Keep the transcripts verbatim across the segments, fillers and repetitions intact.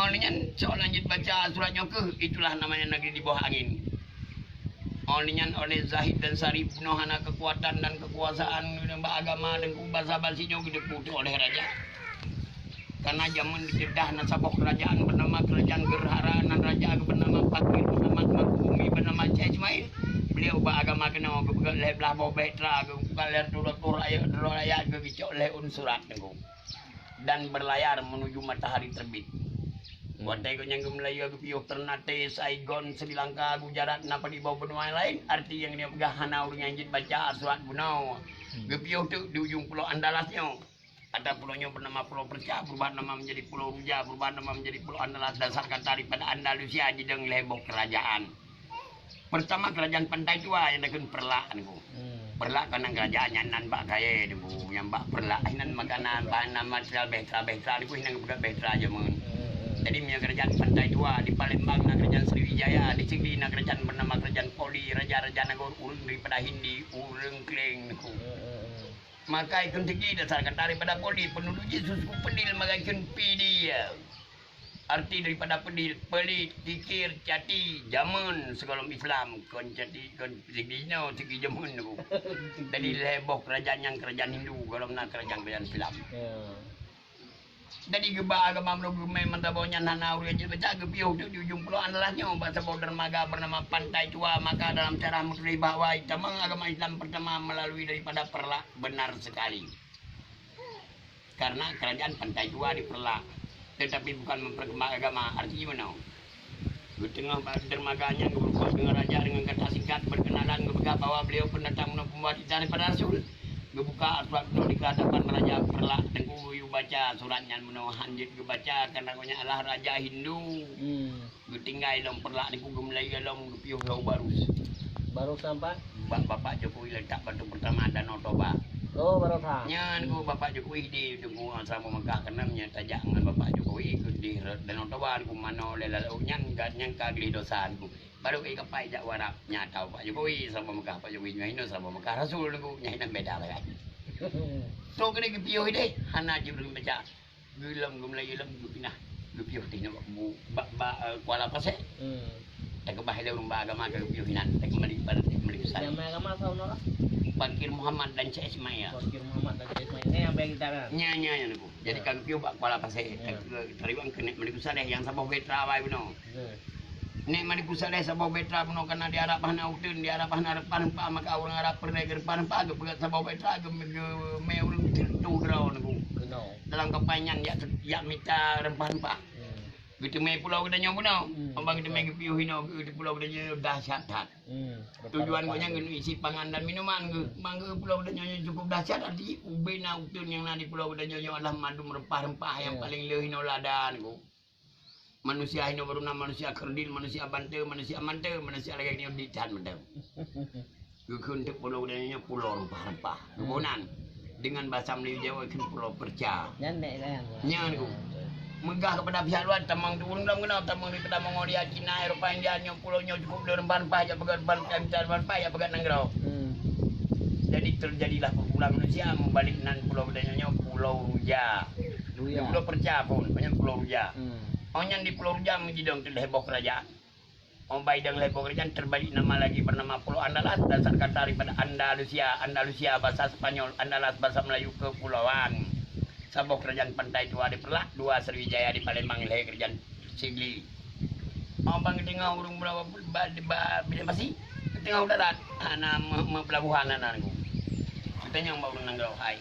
Nyan, soalan jeuet baca surat nyoe keuh, itulah namanya negeri di bawah angin. Oleh nyan, oleh Zahid dan Sarif bunoe hana kekuatan dan kekuasaan bak agama dan basa-basi nyoe geuteupeue oleh raja. Karena jameun di Jeddah na saboh kerajaan bernama Kerajaan Gerhara, nan raja bernama Fakir Muhammad Makhumi bernama Syekh Ismail. Beliau bak agama keunoe geupeugah lhèe blaih boh bahtera, geupeugah lhèe reutôh rakyat, reutôh rakyat geugicok lhèe ôn surat nyoe dan berlayar menuju matahari terbit. Watèe gobnyan geumeulayeue geupiôh Ternate, Saigon, Sri Lanka, Gujarat, na padub boh benua laén, arti nyang geupeugah hana ureueng nyang jeuet baca surat bunoe. Geupiôh teuk di ujong pulo Andalas nyoe. Ada pulo nyoe bernama Pulo Perca, berubah nama menjadi Pulo Ruja, berubah nama menjadi Pulo Andalas, dasar kata daripada Andalusia jidong lhèe boh kerajaan. Pertama kerajaan Pantai Tua nyang takheun Perlak niku. Hmm. Perlak kana kerajaan nyan nan bak kayèe niku, nyang bak Perlak nan makanan, bahan nan material bahtera-bahtera niku, nan geupeugah bahtera jameun. Hmm, hmm. Jadi meunyoe kerajaan Pantai Tua, di Palembang na kerajaan Sriwijaya, di Sigli na kerajaan bernama Kerajaan Poli, raja-raja nanggroe ureueng daripada Hindi, ureueng Kléng niku. Hmm, hmm, hmm. Maka ikheun Sigli dasar kata daripada Poli, penduduk jih suku Pedil, maka ikheun Pidie. Arti daripada Pedil, pelit, kikir, cati, jameun sigohlom Islam, kon cati, kon Sigli nyoe, Sigli jameun tu. Jadi lhèe boh kerajaan nyang kerajaan Hindu, gohlom na kerajaan-kerajaan Islam. Ya. Jadi geuba agama meunurot geumè mantong boh nyan hana ureueng jeuet baca, geupiôh teuk di ujong pulo Andalas nyoe bak saboh dermaga bernama Pantai Tua, maka dalam sejarah meutuléh bahwa tamong agama Islam pertama melalui daripada Perlak, benar sekali. Karena kerajaan Pantai Tua di Perlak, tetapi bukan memperkembang agama, arti meunoe. Geuteungoh bak dermaga nyan geubeureukat deungon raja deungon kata singkat berkenalan, geupeugah bahwa beliau pendatang meunoe pembawa titah daripada rasul. Geubuka surat meunoe di hadapan raja Perlak, Teungku geuyue baca surat nyan meunoe han jeuet geubaca, karena gobnyan adalah raja Hindu. Hmm. Geutinggai lom Perlak niku, geumeulayeue lom geupiôh lom Barus. Barus sampai? Bak Bapak Jokowi letak batu pertama Danau Toba. Oh, Barus ha. Nyan ku Bapak Jokowi di Teungku Sambo Mekah, keunan nyan tajak ngon Bapak Jokowi di Danau Toba, ku manoe lé lalu nyan, nyan ka gleh dosa ku. Baru ke kapai jak warab nyata Pak Jokowi Sambo Mekah, Pak Jokowi nyan Sambo Mekah Rasul ku, nyan beda lah kan. So kena geupiôh deh, hana jeuet baca. Geulom, geumeulayeue lom, geupinah, geupiôh teuh nyoe bak bu-, bak, bak, eh, Kuala Pasè. Hmm. Takeubah lé ureueng bak agama ka geupiôh inan, takeumali bak, takeumali u Saleh. Nama agama saudara? Fakir Muhammad dan Syekh Ismail. Fakir Muhammad dan Syekh Ismail. Ni yang bagi kita kan? Nya, nya, nya, niku. Jadi, ya, ka geupiôh bak Kuala Pasè. Ya. Takeumali keuneuk mali u Saleh nyang saboh bahtera awai bunoe. Ya. Nèk Malikussaleh saboh bahtera bunoe kana di Arab hana uteuen, di Arab hana reumpah-reumpah, maka ureueng Arab peureulèe reumpah-reumpah geupeugah saboh bahtera geu-, geumè ureueng teutu droe niku. Keunoe. Dalam kapai nyan jak, jak mita reumpah-reumpah. Hmm. Geuteumè pulo geutanyoe bunoe. Hmm. Ban geuteumè geupiôh inoe geu-, pulo geutanyoe dahsyat that. Hmm. Tujuan gobnyan geuneuk isi pangan dan minuman geuh. Hmm. Ban geu-, pulo geutanyoe nyoe cukup dahsyat, arti ubé na uteuen nyang na di pulo geutanyoe nyoe adalah mandum reumpah-reumpah nyang, ya, paleng le inoe lada niku. Manusia hinoe baru na manusia kerdil, manusia bante, manusia mante, manusia lagèe nyoe di that mantong. Geukheun teuk pulo dan nyoe pulo reumpah-reumpah. Geuboh nan. Dengan bahasa Melayu Jawa kheun pulo perca. Nyan dek kan? Nyan ku. Meugah kepada pihak luar, tamong di ureueng dalam keunoe, tamong daripada Mongolia, Cina, Eropa, India, nyoe pulo nyoe cukup le reumpah-reumpah, jak peugah reumpah, reumpah, jak peugah nanggroe. Hmm. Jadi terjadilah perkumpulan manusia, meubalek nan pulo geutanyoe nyoe Pulo Ruja. Ruja. Pulo perca phon, nyan Pulo Ruja. Hmm. Oh, nyan di Pulo Ruja meujidong teuh lhèe boh keurajaan. Oh, bai dong lhèe boh keurajaan, terbalik nama lagi bernama Pulo Andalas, dasar kata daripada Andalusia. Andalusia, bahasa Spanyol, Andalas, bahasa Melayu, kepulauan. Saboh keurajaan Pantai Tua di Peureulak, dua Sriwijaya di Palembang, lhèe keurajaan Sigli. Oh, ban geuteungoh ureueng ba-, ba-, ba-, Bidang Pasi, geuteungoh u darat, hana me-, me-, peulabohan hana nanggroe. Geutanyong bak ureueng nanggroe, hai.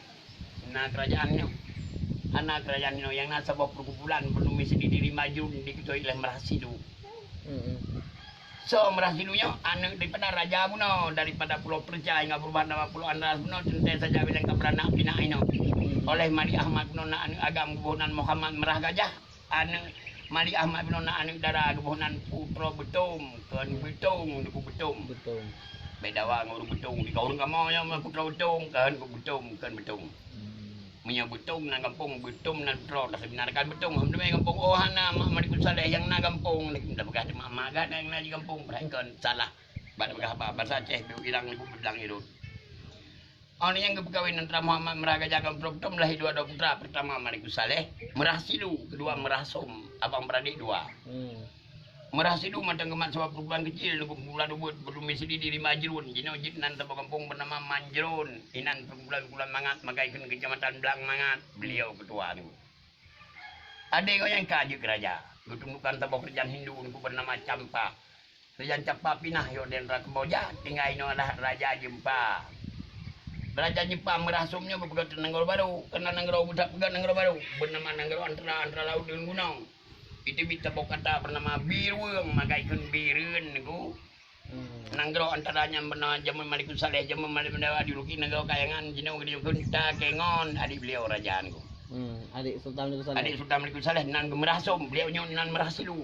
Na keurajaan nyoe. Hana keurajaan nyoe, nyang na saboh perkumpulan, bernama Siti Diri Majnun, diketuai lé Meurah Silu. Hmm. So, Meurah Silu nyoe aneuk daripada raja bunoe, daripada Pulo Perca hingga beurubah nama Pulo Andalas bunoe, teuntèe saja bilang ka beuranak pinak inoe. Hmm. Oleh Malik Ahmad bunoe na aneuk agam geuboh nan Muhammad Meurah Gajah. Aneuk Malik Ahmad bunoe na aneuk dara geuboh nan Putroe Beutông, kon Beutông, Teungku Beutông. Beutông. Beda wa ngon ureueng Beutông. Di ureueng kamoe nyoe Putroe Beutông, kon Beutông, kon Beutông. Hmm. Meunyoe Beutông na gampông, Beutông na putroe, dah seubeuna kan Beutông. Alhamdulillah gampông, oh, hana mak Malikussaleh nyang na gampông, dah peugah mak-mak gata nyang na di gampông, padahai kon salah. Bak peugah ba-, bahasa Aceh, beu ilang ibu bilang irot. Oh, nyang geupeukawen antara Muhammad Meurah Gajah ngon Tom Tom lahé dua droe putra, pertama Malikus Saleh, Meurah Silu, kedua Meurah Som, abang beradik dua. Hmm. Meurah Silu mantong geumat saboh perkumpulan kecil, nunggu perkumpulan ubit, berdumi sendiri di Majrun, jinoe jeuet nan saboh gampông bernama Manjrun, inan perkumpulan-perkumpulan mangat, makai kheun kecamatan Blang Mangat, beliau ketua nunggu. Adé gobnyan ka jeuet keu raja, geutundukkan saboh keurajeuen Hindu nunggu bernama Campa. Raja Campa pinah yoh di nanggroe Kamboja, tinggai inoe adalah Raja Jeumpa. Raja Jeumpa Meurah Som nyoe geupeugöt nanggroe barô, keunan nanggroe geupeugöt nanggroe barô, beunama nanggroe antara, antara laôt deungon gunong. Itu bit saboh kata beunama Birueng, magai kheun Bireuen nyoe. Hmm. Nanggroe antara nyan beunama jameun Malikus Saleh, jameun Malik Mendawa di Ruki nanggroe Kayangan, jinoe geudiyong kheun Takengon, adik beliau raja nyoe. Hmm, adik Sultan Malikus Saleh. Adik Sultan Malikus Saleh nan Meurah Som, beliau nyoe nan Meurah Silu.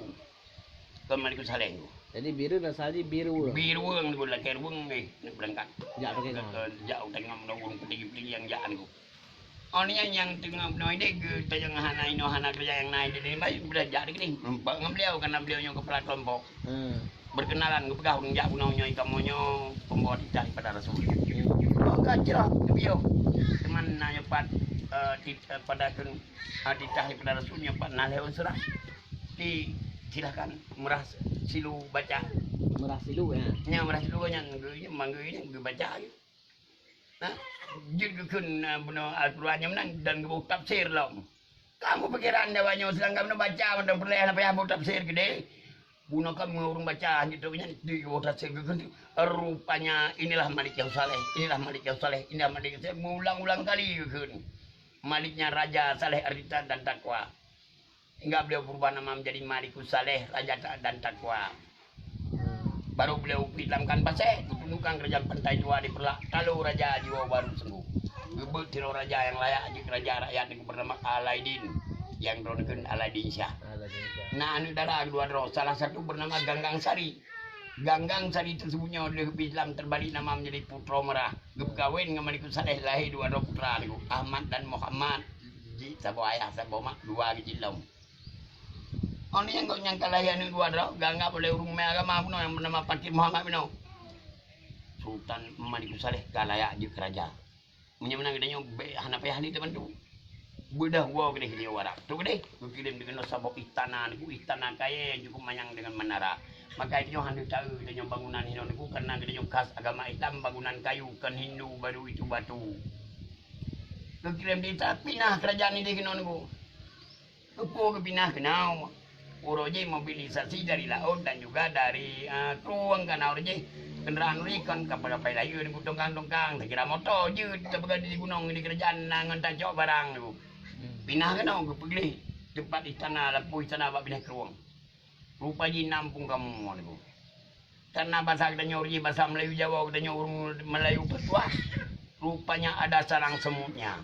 Kon Malikus Saleh tu. Jadi Bireuen asai jih Birueng. Birueng tu lakèe rueng eh, nak beurangkat. Jak pakai ngon. Jak u tengah meunan ureueng peudigi-peudigi nyang jak tu. Oh, nyan nyang teungoh bunoe deh, geu-, tanyong hana inoe, hana keureuja nyang na ideh, baik beureujak deh, meurumpok ngon beliau, karena beliau nyoe kepala kelompok. Hmm. Berkenalan, geupeugah ureueng jak bunoe nyoe, kamoe nyoe pembawa titah daripada Rasul. Hmm. Oh, ka jroh, beliau. Teuma na nyoe pat, eh, tit-, eh, pada keu-, eh, titah daripada Rasul nyoe pat na lhèe unsur. Di, silakan, Meurah Silu baca. Meurah Silu, ya. Nya, Meurah Silu nyan, geu-, manggeu nyan, geubaca. Nah, jeuet geukheun, eh, bunoe Al-Quran nyang meunan dan geuboh tafsir lom. Kamoe pikiran dawa nyoe, sedangkan bunoe baca mantong peureulèe hana payah boh tafsir keudeh. Bunoe kamoe ureueng baca hanjeuet trok nyan, di geuboh tafsir geukheun, rupanya inilah Malik yang saleh, inilah Malik yang saleh, inilah Malik yang saleh, meuulang-ulang kali geukheun. Malik nyan raja, saleh, arti dan takwa. Hingga beliau berubah nama menjadi Malikus Saleh, Raja Taat dan Takwa. Baru beliau Islamkan Pasè, geutundukkan kerajaan Pantai Jua di Peureulak, talo raja jiwoe baru sunggoh. Geubeuet sidroe raja nyang layak jeuet raja rakyat nyang bernama Alaidin, nyang droeneuh kheun Alaidin Syah. Alaidin Syah. Na aneuk dara keudua droe, salah satu bernama Ganggang Sari. Ganggang Sari tersebut nyoe lheueh Islam terbalik nama menjadi Putroe Meurah. Geupeukawen ngon Malikus Saleh, lahé dua droe putra nyoe, Ahmad dan Muhammad. Jih saboh ayah saboh mak, dua geucit lom. Oh, nyan gobnyan ka lahé aneuk dua droe, geuanggap oleh ureueng ramé agama bunoe nyang bernama Pakir Muhammad bunoe. Sultan Malikus Saleh ka layak jeuet keu raja. Meunyoe meunan geutanyoe bèk hana payah lé tabantu. Beudôh woe keudeh nyoe warak. Trok keudeh, geukirém di keunoe saboh istana, nyoe istana kayèe nyang cukup manyang deungon menara. Maka nyoe hana taeu geutanyoe bangunan inoe nyoe, karena geutanyoe khas agama Islam, bangunan kayu, kon Hindu baru itu batu. Geukirém di istana, pinah kerajaan ideh keunoe nyoe. Keupeue geupinah keunoe? Uroe jih mobilisasi dari laôt dan juga dari, eh, krueng, karena uroe jih kendaraan uroe jih kon kapai-kapai layeue nyoe, tongkang-tongkang, takira moto jeuet tapeugah di gunong di kerajaan na ngon tacok barang nyoe. Pinah keunoe geupeugleh teumpat istana, lampôh istana bak binéh krueng. Rupa jih na muphom kamoe nyoe. Karena basa geutanyoe jih basa Melayu Jawa, geutanyoe ureueng Melayu peutuah. Rupanya ada sarang semutnya.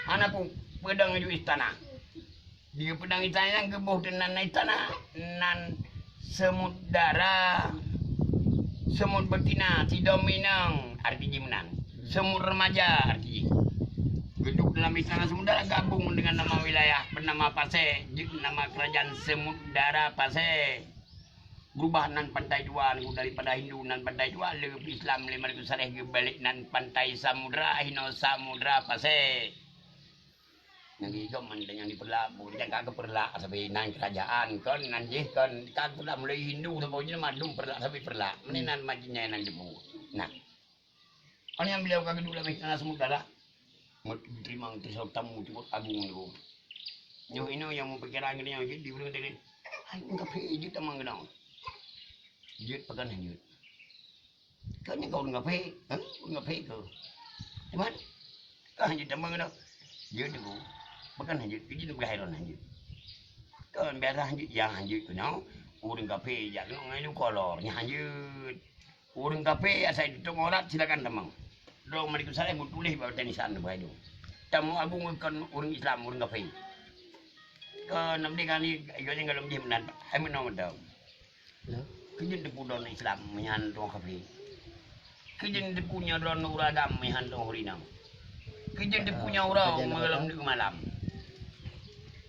Hana ku peudong ju istana. Di peudong istana nyan geuboh teunan istana nan semut dara, semut betina, sidom inong, arti jih meunan. Semut remaja, arti jih. Geuduek dalam istana semut dara gabung dengan nama wilayah bernama Pasè, jeuet nama kerajaan Semut Dara Pasè. Berubah nan Pantai Jua nyoe daripada Hindu nan Pantai Jua, lheueh Islam lé Malikus Saleh geubalek nan Pantai Samudra, hinoe Samudra Pasè. Nyang gigom man nyang di Peureulak, bu, nyang ka keu Peureulak sabe nan kerajaan, kon nan jih, kon ka keu Peureulak mulai Hindu sampoe jih mandum Peureulak sabe Peureulak. Meunan nan majinnya nan jeubu. Nah. Kon nyang beliau ka geuduek lam istana Samudra. Meuteurima teusoe tamu cukup agung nyoe. Nyoe inoe nyang meupikiran geutanyoe jeuet di ureueng tadi. Hai, ureueng kafé jeuet tamong keunoe. Jeuet pakon han jeuet. Keu nyan keu ureueng kafé, ha? Ureueng kafé keu. Cuman, ka han jeuet tamong keunoe. Jeuet teungku. Pakon han jeuet, keu jeuet peugah droe han jeuet. Kon biasa han jeuet, nyang han jeuet keunoe. Ureueng kafé jak keunoe ngon ilu kolor, nyan han jeuet. Ureueng kafé asai tutong aurat silakan tamong. Droe Malikus Saleh meutuléh bak batèe nisan bak idong. Tamu agung kon ureueng Islam, ureueng kafé. Kon nam deh kali, igoe nyan golom jih meunan, ai meunoe mantong. Keu jeuet teupeu droe Islam meuhan droe kafé. Keu jeuet teupeu nyoe droe ureueng agam meuhan droe ureueng inong. Keu jeuet teupeu nyoe droe malam deuk malam.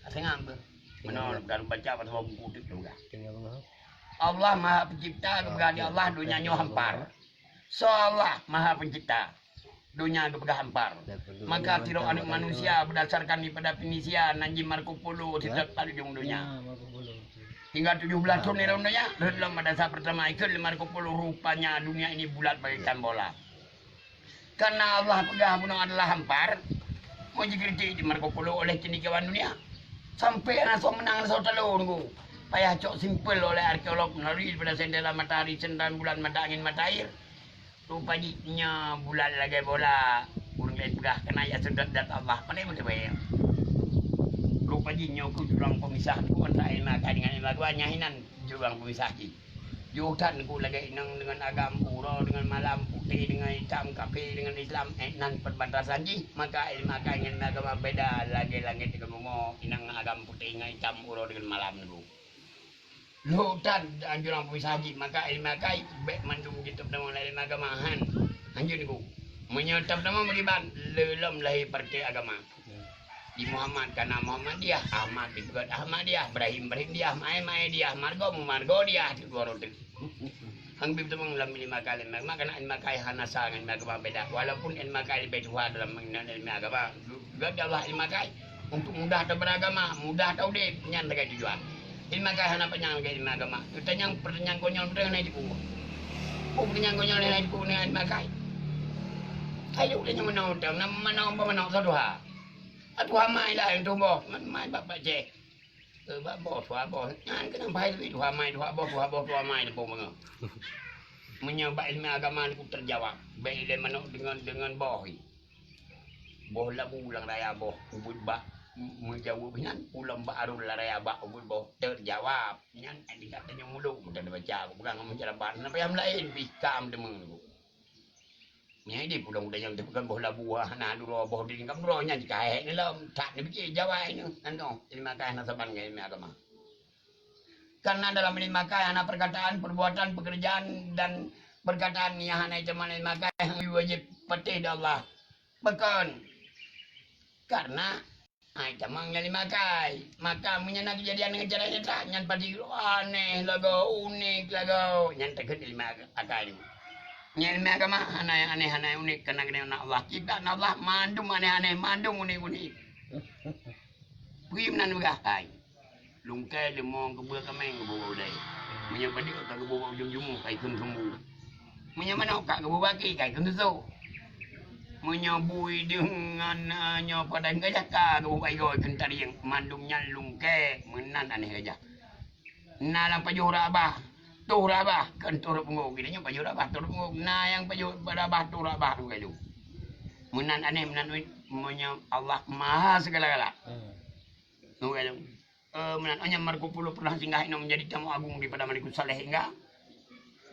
Asai ngam beuh. Meunoe baca bak buku teuk tu. Allah Maha Pencipta, geupeugah di Allah, donya nyoe hampar. Soe Allah Maha Pencipta? Donya geupeugah hampar. Maka sidroe aneuk manusia beudasarkan daripada Fenisia nan jih Marco Polo seutôt pat ujong donya. Hingga tujoh blaih thon di rot donya, rot lom pada saat pertama ikot lé Marco Polo, rupanya dunia ini bulat bagaikan bola. Karena Allah peugah bunoe adalah hampar, mau jikritik di Marco Polo oleh ceunikawan dunia. Sampai rasa menang rasa talo nunggu. Payah cok simpel oleh arkeolog melalui daripada sendera matahari, sendera bulan, mata angin, mata air. Rupa jih nyoe bulat lagèe bola, ureueng laén peugah keunan jak seudot zat Allah, pandai meuteubèe. Rupa jih nyoe keuh jurang peumisah antara ilmu akai dengan ilmu agama, nyan hinan jurang peumisah jih. Jôh that keuh lagèe inong dengan agam, uroe dengan malam, putéh dengan itam, kafé dengan Islam, eh, nan perbatasan jih, maka ilmu akai ngon ilmu agama beda lagèe langèt dengan bumoe, inong agam putéh dengan itam, uroe dengan malam nunggu. Lhok that anjuran peumisah jih, maka ilmu akai bèk mandum jiteupeue lé ilmu agama, han. Hanjeuet nunggu. Meunyoe teupeue meukiban, lé lom lahé partai agama. Di Muhammad kana Muhammadiyah, Ahmad dipeugöt Ahmadiyah, Ibrahim Ibrahimdiyah, Mae Maediyah, Margo Mumargodiyah, teuk dua rot teuk. Hang bit teumong lam ilmu akai, ilmu agama, kana ilmu akai hana sa ngon ilmu agama beda. Walaupun ilmu akai leubeh tuha dalam ilmu agama, geupeugöt Allah ilmu akai untuk mudah tabeuragama, mudah taudép, nyan lagèe tujuan. Ilmu akai hana panyang lagèe ilmu agama. Peutanyong, peutanyong konyol beutôi hana jipeubuet. Peutanyong konyol hana jipeubuet ngon ilmu akai. Ayo, peutanyong meunoe, meunoe, meunoe, meunoe, sa tuha. Tuha mai lah nyang tuboh, mai bak Pak Ceh. Eh, bak boh, tuha boh. Nyan keunan pai teubiet tuha mai, tuha boh, tuha boh, tuha mai, leupah bangai. Meunyoe bak ilmu agama nyan teujawab, bèk ilèe manok deungon, deungon boh. Boh labu lam raya boh, ubit bak meujaweueb nyan, ulôn bak arôn lam raya bak ubit boh teujawab. Nyan tingkat tanyoe muluk, meunan baca, aku peugah ngon meujarabat, na payah meulaén, pih ka meuteumé. Nyan di pulang udang nyang teupeugah boh labu, hana duroe boh dinding, ka duroe nyan jikahék ni lom. That ni pike jawai ni, anu, ilmu akai hana saban ngon ilmu agama. Karena dalam ilmu akai hana perkataan, perbuatan, pekerjaan dan perkataan nyang hana itamong ilmu akai, hana wajéb patéh di Allah. Pakon? Karena Hai, tamong nyang lima akai. Maka meunyoe na keujadian ngon cara nyata, nyan pati aneh lagoe, unik lagoe. Nyan takheun ilmu akai nyoe. Nyan ilmu agama, hana nyang aneh, hana nyang unik, karena geutanyoe na Allah. Ciptaan Allah mandum aneh-aneh, mandum unik-unik. Peue meunan peugah, hai. Lungkée leumong keubeue kaméng geuboh bak udée. Meunyoe badeuk ka geuboh bak ujong jumu, ka ikheun sumbu. Meunyoe manok ka geuboh bak aki, ka ikheun susoh. Meunyoe bui deungon, eh, nyoe padang gajah ka geuboh bak igoe, ikheun tarieng. Mandum nyan lungkée, meunan aneh gajah. Na lam pajoh rot babah, toh rot babah, kon toh rot punggong. Geutanyoe pajoh rot babah, toh rot punggong. Na nyang pajoh rot babah, toh rot babah, lungkée lom. Meunan aneh, meunan unik, meunyoe Allah Maha Segala-gala. Hmm. Lungkée lom. Eh, meunan, oh, nyan Marco Polo pernah singgah inoe menjadi tamu agung di Padang Malikul Saleh hingga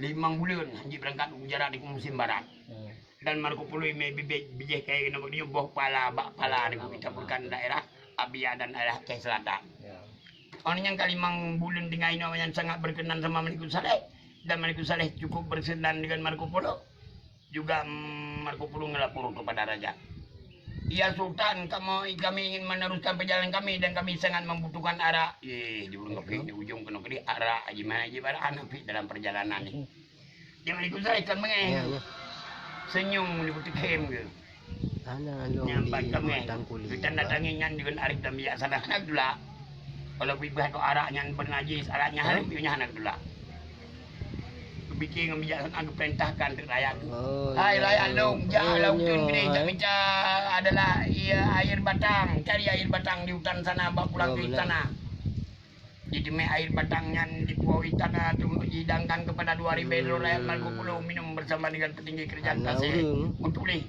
limong buleuen, hanjeuet beurangkat u Gujarat di musim barat. Hmm. Dan Marco Polo imé bibit bijéh kayée keunoe bak nyoe boh pala bak pala di ditaburkan daerah Abia dan daerah Aceh Selatan. Ya. Oh, nyan ka limong buleuen tinggai inoe nyan sangat berkenan sama Malikul Saleh, dan Malikul Saleh cukup berkenan dengan Marco Polo. Juga, mm, Marco Polo ngelapor kepada raja. "Ya Sultan, kami, kami ingin meneruskan perjalanan kami dan kami sangat membutuhkan arak." Eh, di ureueng kafé di ujong keunoe keudéh arak, jimai jibarang aneuk pih dalam perjalanan ni. Dia meuliku saya kan mengeh. Ya, ya. Senyum di putih khem ke. Hana lôn nyampan di kami. Batang kulit. Kita datangi nyan dengan arif dan bijaksana. Hana geutulak. Kalau bibah tu arak nyan bernajis, arak nyan halus, nyan hana geutulak. Geupiké ngon bijaksana geupeurintahkan keu rakyat. Oh, hai rakyat lôn, jak lam uteuen keudéh, jak mita adalah air batang. Cari air batang di hutan sana, bawa pulang ke istana. Jiteumé air batang nyan dipuwoe istana, dihidangkan kepada dua ribèe droe rakyat Marco Polo minum bersama dengan petinggi kerajaan Pasé. Meutuléh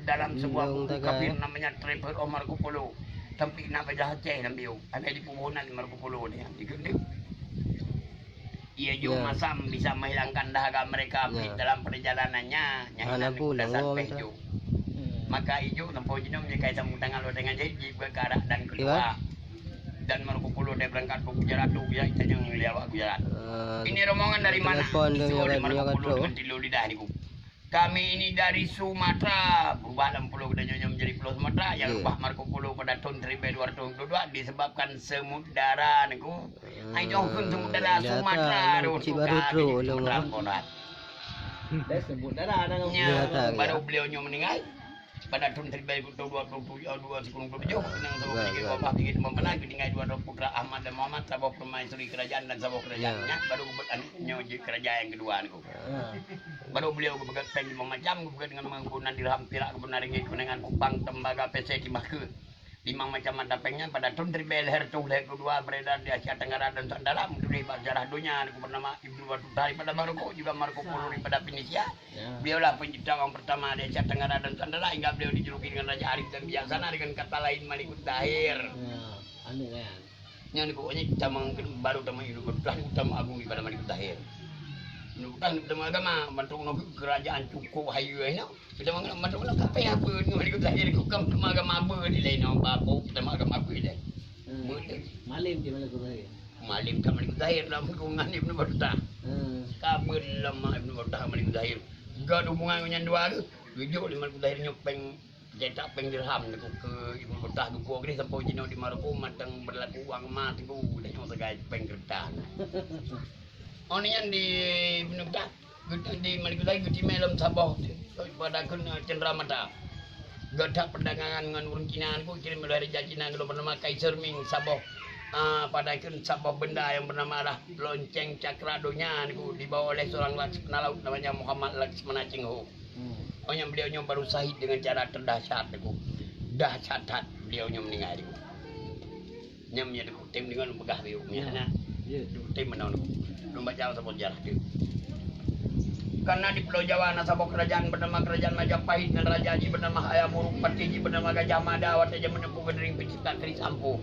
dalam sebuah buku kafir namanya Travel of Marco Polo. Tapi na bahasa Aceh lam biôh. Ada di pubuhan Marco Polo ni, ikut dia. Ia jok masam bisa menghilangkan dahaga mereka, tapi dalam perjalanannya, nyan hana peue lom, peh jok. Maka ijok sampoe jinoe meunyoe kai sambung tangan lôn dengan jahit, jibuka arak dan keudua. Dan Marco Polo dia berangkat ke Gujarat tu, ya, kita jangan lihat Gujarat. Ini rombongan dari mana? Disuruh oleh Marco Polo dengan tilu lidah niku. Kami ini dari Sumatera, berubah lam pulo geutanyoe nyoe menjadi pulo Sumatera, yang rubah Marco Polo pada tahun seribu dua ratus dua puluh dua disebabkan semut dara niku. Hai, jong kheun semut dara Sumatera, cik baru trok Sumatera. Dah semut dara dah. Nya, baru beliau nyoe meninggal. Pada thôn siribèe peuet reutôh dua ploh tujoh, dua sikureueng ploh tujoh, nang saboh Ya, peunyakét ya. wabah, peunyakét teumpat panas, geutinggai dua droe putra Ahmad dan Muhammad, saboh peumaisuri keurajaan dan saboh keurajaan. Ya. Nyan baru geubuet aneuk nyoe jeuet keuraja nyang keudua nyoe. Ya. Baru beliau geupeugöt péng limong macam, geupeugöt deungon meubunan dirham, pirak geubunan ringgit, kuningan kupang, tembaga, pèsè, timah keuh. Limong macam mata péng nyan pada thôn siribèe lhèe reutôh lhèe keudua beredar di Asia Tenggara dan Nusantara, meutuléh bak sejarah donya, nyoe bernama Ibnu Battuta daripada Maroko, juga Marco Polo daripada Venesia. Ya. Beliaulah pencipta orang pertama di Asia Tenggara dan Nusantara, hingga beliau dijuluki dengan Raja Arif dan Bijaksana, dengan kata lain Malikuz Zahir. Ya, anu kan. Nyan nyoe, pokoknya tamong, baru tamong Ibnu Battuta, tamong agung daripada Malikuz Zahir. Ibnu Battuta tamong agama, bantuk nyoe kerajaan cukup hayeue nyoe. Tamong, bantuk nyoe kape apa nyoe Malikuz Zahir, bukan tamong agama apa di lain, nyoe apa tamong agama apa di lain. Hmm. Betul. Malim di Malikuz Zahir. Malim ka Malikuz Zahir dalam hubungan Ibnu Battuta. Hmm. Ka beuet lama Ibnu Battuta Malikuz Zahir. Gak hubungan nyan dua tu, tujoh lé Malikuz Zahir nyoe péng, cetak péng dirham nyoe keu Ibnu Battuta, geupuwoe geuh sampoe jinoe di Maroko, mantong berlaku uang emas tu, dah nyoe sagai péng kertas. Oh, nyan di Ibnu Battuta. Geuteuk di Malikuz Zahir geutimé lom saboh, pada kheun, eh, cendera mata. Geutak perdagangan ngon ureueng Cina nyoe, kirém lé raja Cina nyoe bernama Kaiser Ming, saboh, ah, pada kheun saboh benda yang bernama adalah lonceng cakra donya nyoe dibawa oleh seorang laksamana laut namanya Muhammad Laksamana Cheng Ho. Hmm. Oh, nyang beliau nyoe baru syahid dengan cara terdahsyat nyoe. Dahsyat that beliau nyoe meninggai nyoe. Nyan meunyo teukutem deungon peugah biru nyan, Ya. na. Ya. Teukutem meunan. Lôn baca saboh sejarah tu. Karena di Pulau Jawa na saboh kerajaan bernama Kerajaan Majapahit, dan raja jih bernama Hayam Wuruk, patih jih bernama Gajah Mada, watèe jameun Teungku Gandering pencipta keris ampoh.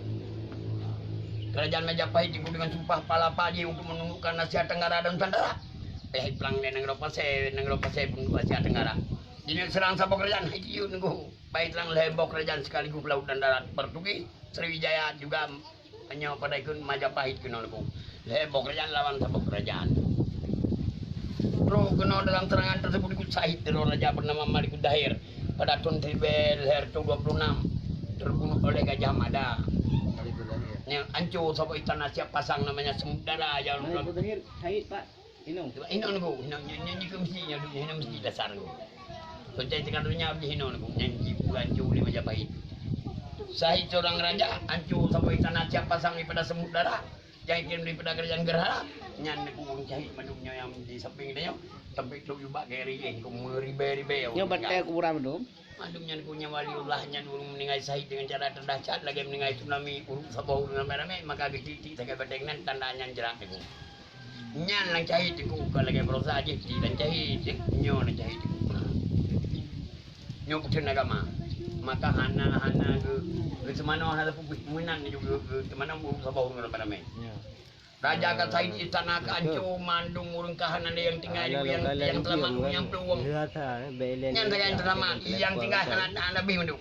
Kerajaan Majapahit jigunakan sumpah palapa jih untuk menundukkan Asia Tenggara dan Nusantara. Eh, perang di Nanggroe Pasè, Nanggroe Pasè pun Asia Tenggara. Jadi serang saboh kerajaan, hai jiyue nunggu. Baik serang lhèe boh kerajaan sekaligus laut dan darat, Portugis, Sriwijaya juga nyoe pada ikut Majapahit keunoe nyoe. Lhèe boh kerajaan lawan saboh kerajaan. Trôh keunoe dalam serangan tersebut ikut syahid sidroe raja bernama Malikuz Zahir pada thôn siribèe lhèe reutôh dua puluh enam, terbunuh oleh Gajah Mada. Malikuz Zahir. Yang hancur saboh istana siap pasang namanya Samudera yang Malikuz Zahir syahid, Pak. Inong. Inong nyoe, inong, inong, inong, inong mesti nyoe, inong mesti dasar nyoe. Konteks tengah dunia abdi inong nyoe, nyang jipeue hancô lé Majapahit. Syahid seorang raja, hancô saboh istana siap pasang daripada Samudera, nyang item daripada kerajaan Gerhana, nyan nyoe ureueng syahid mandum nyoe nyang di samping geutanyoe, sampai trôk jubak keu rieh, keu meuribèe-ribèe ureueng meninggai. Nyoe batèe kuburan mandum. Mandum nyan keu nyan waliullah nyan ureueng meninggai syahid dengan cara terdahsyat lagèe meninggai tsunami, ureueng saboh ureueng ramè-ramè, maka geutik-tik sagai batèe nan tanda nyan jrat teungku. Nyan nyang syahid teungku, kon lagèe baroesa jih, tik nyang syahid, nyoe nyang syahid teungku. Nyoe peue agama. Maka hana, hana geu-, geuseumanoe hana peue meunan juga geu-, geuseumanoe ureueng saboh ureueng ramè-ramè. Ya. Raja ka syahid, istana ka hancô, mandum ureueng ka hana lé nyang tinggai, nyang, nyang seulamat, nyang plueng. Nyan sagai nyang seulamat, nyang tinggai hana, hana leubeh mandum.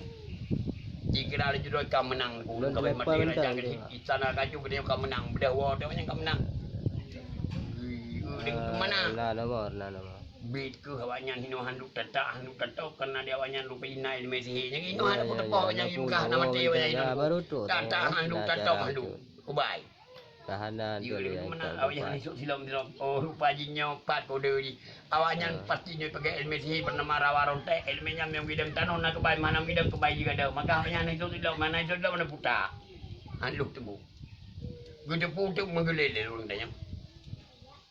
Jikira laju droe ka meunang, ureueng ka mati, raja ka syahid, istana ka hancô, geutanyoe ka meunang, beudôh woe teuh nyang ka meunang. Ureueng ka meunang. Bit keuh awaknyan hinoe handuk tatak, handuk tatok, karena di awaknyan rupajih na ileumèe sihé. Nyang hinoe hana peuteupeue, nyang imeugah na maté awaknyan hinoe. Tatak handuk tatok handuk. Ubai. Tahanan tu dia. Awaknyan isok silom-silom. Oh, rupa jih nyoe pat kode jih. Awaknyan pasti nyoe peugah ileumèe sihé bernama rawa rontek. Ileumèe nyan meunyo gidong tanoh na keubai, mana gidong keubai jih gadôh. Maka awaknyan isok silom, mana isok silom, mana puta. Hana lôh teumbu. Geuteupeue teuk meugeulét lé ureueng tanyoe.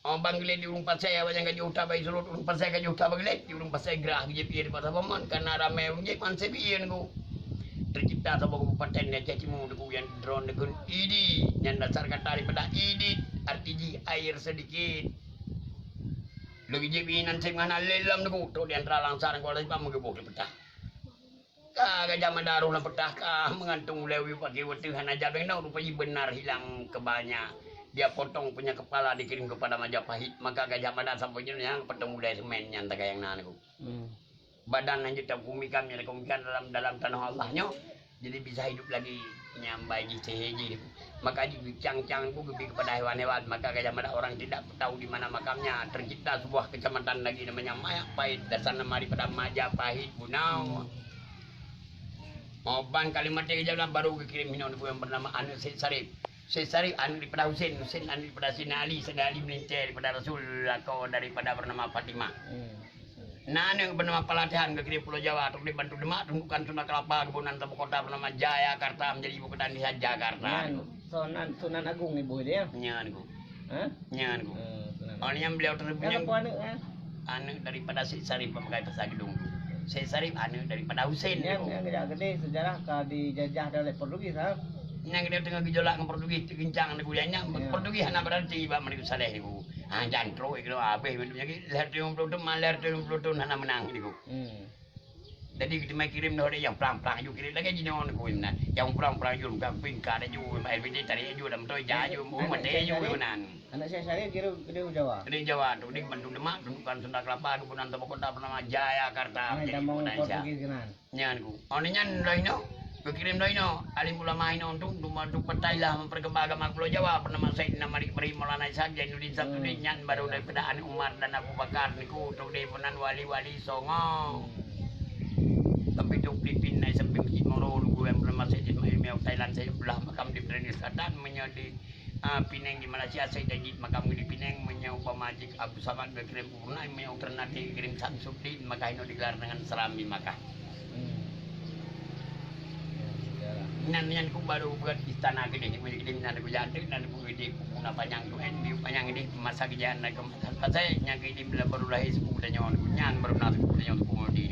Oh, ban geulét di ureueng Pasè, awaknyan ka jiôh that bak Isurôt, ureueng Pasè ka jiôh that bak geulét, di ureueng Pasè grah geujép ie di Pasar Bomon, karena ramè ureueng jép, han sép ie nyoe. Tercipta saboh kabupaten di Aceh Timu, teungku, nyang droeneuh kheun Idi, nyan dasar kata daripada idit, arti jih air sedikit. Lheueh geujép ie nyan sép ngon hana lé lom, teungku, trôk di antara Langsa ngon Kuala Simpang meugeubôh di peutah. Ka Gajah Mada rôh lam peutah, ka meugantung ulèe u paki watèe hana jak beng nyoe, rupa jih beunar hilang keubahnya. Dia potong punya kepala dikirim kepada Majapahit, maka Gajah Mada sampoe jinoe nyang potong ulèe seumén nyan sagai nyang na nyoe. Hmm. Badan nyan jeuet takumikan, nyang takumikan dalam, dalam tanoh Allah nyoe. Jadi bisa hidup lagi nyang bai jih sihé jih. Maka jih geucang-cang tu geubri kepada hewan-hewan. Maka Gajah Mada orang tidak tahu di mana makamnya. Tercipta sebuah kecamatan lagi namanya Majapahit. Dasar nama daripada Majapahit, Bunau. Oh, ban kalimat tiga jam baru geukirém hinoe nyoe yang bernama aneuk Syed Syarif. Syed Syarif aneuk daripada Husen, Husen aneuk daripada Saidina Ali, Saidina Ali meulintèe daripada Rasul, lakoe daripada bernama Fatimah. Hmm. Na aneuk bernama Palatihan, geukirém Pulo Jawa, trok di Bantu Demak, tundukan Sunda Kelapa, keubunan Tabu Kota bernama Jayakarta, menjadi ibu kota Indonesia, Jakarta. Nyan, Sunan, Sunan Agung ibu dia. Nyan, Guru. Hah? Nyan, Guru. Eh, Sunan. Oh, nyan beliau terlebih Kenapa nyan aneuk, eh? Aneuk daripada Syekh Syarif pemakai pasar gedung. Syekh Syarif aneuk daripada Husain, Nyan, Guru. Nyan geujak geude sejarah ka dijajah oleh Portugis, ha? Nyan geujak teungoh gejolak ngon Portugis, teugincang, Guru. Nyan, nyan, Ya. Portugis hana berarti bak Malik Saleh, Guru. Ha, jan trok, Guru, habéh, Guru. Jadi, lahir tujuh puluh thon, lahir tujuh puluh thon hana menang, Guru. Hmm. Jadi, kita mai kirém dah ada nyang prang-prang aju kirém lagèe jinoe ku meunan. Nyang prang-prang aju, bukan pingka aju, mai L P T tarik aju, dan beutôi ja aju, Aneuk, aneuk maté Syekh aju Syarif, meunan. Aneuk Syekh Syarif kira geude u Jawa. Geude Jawa, tu di Bandung Demak, tundukan Sunda Kelapa, keubunan Tabu Kota bernama Jayakarta, Ah, menjadi ibu kota Indonesia. Portugis keunan. Nyan ku. Oh, nyan lagèe nyoe, geukirém lagèe nyoe, alim ulama inoe tu, tu, tu partai lah memperkembang agama Pulo Jawa, bernama Saidina Malik Ibrahim Maulana Ishak Zainuddin Samsudin, Hmm. nyan baru daripada aneuk Umar dan Abu Bakar niku, tu di peunan wali-wali Songo. Hmm. Tapi tu Filipin na samping Masjid Moro, lugu yang bernama Saidina Malik Thailand, saya belah makam di Brunei Selatan, meunyoe di, ah, Penang di Malaysia, Said Tajid makam di Penang, meunyoe umpama jih Abu Samad geukirém Brunei, meunyoe Ternate geukirém Samsudin, maka inoe digelar dengan Serambi Makkah. Hmm. Ya, sejarah. Nyan, nyan ku baru buat istana keudeh, keudeh nyan ku jadi, nyan ku keudeh ku guna panyang tu, eh, di panyang keudeh masa kejayaan dan kemasan pasai, nyan keudeh bila baru lahir sepupu tanyoe, nyan baru na sepupu tanyoe, sepupu Mudi.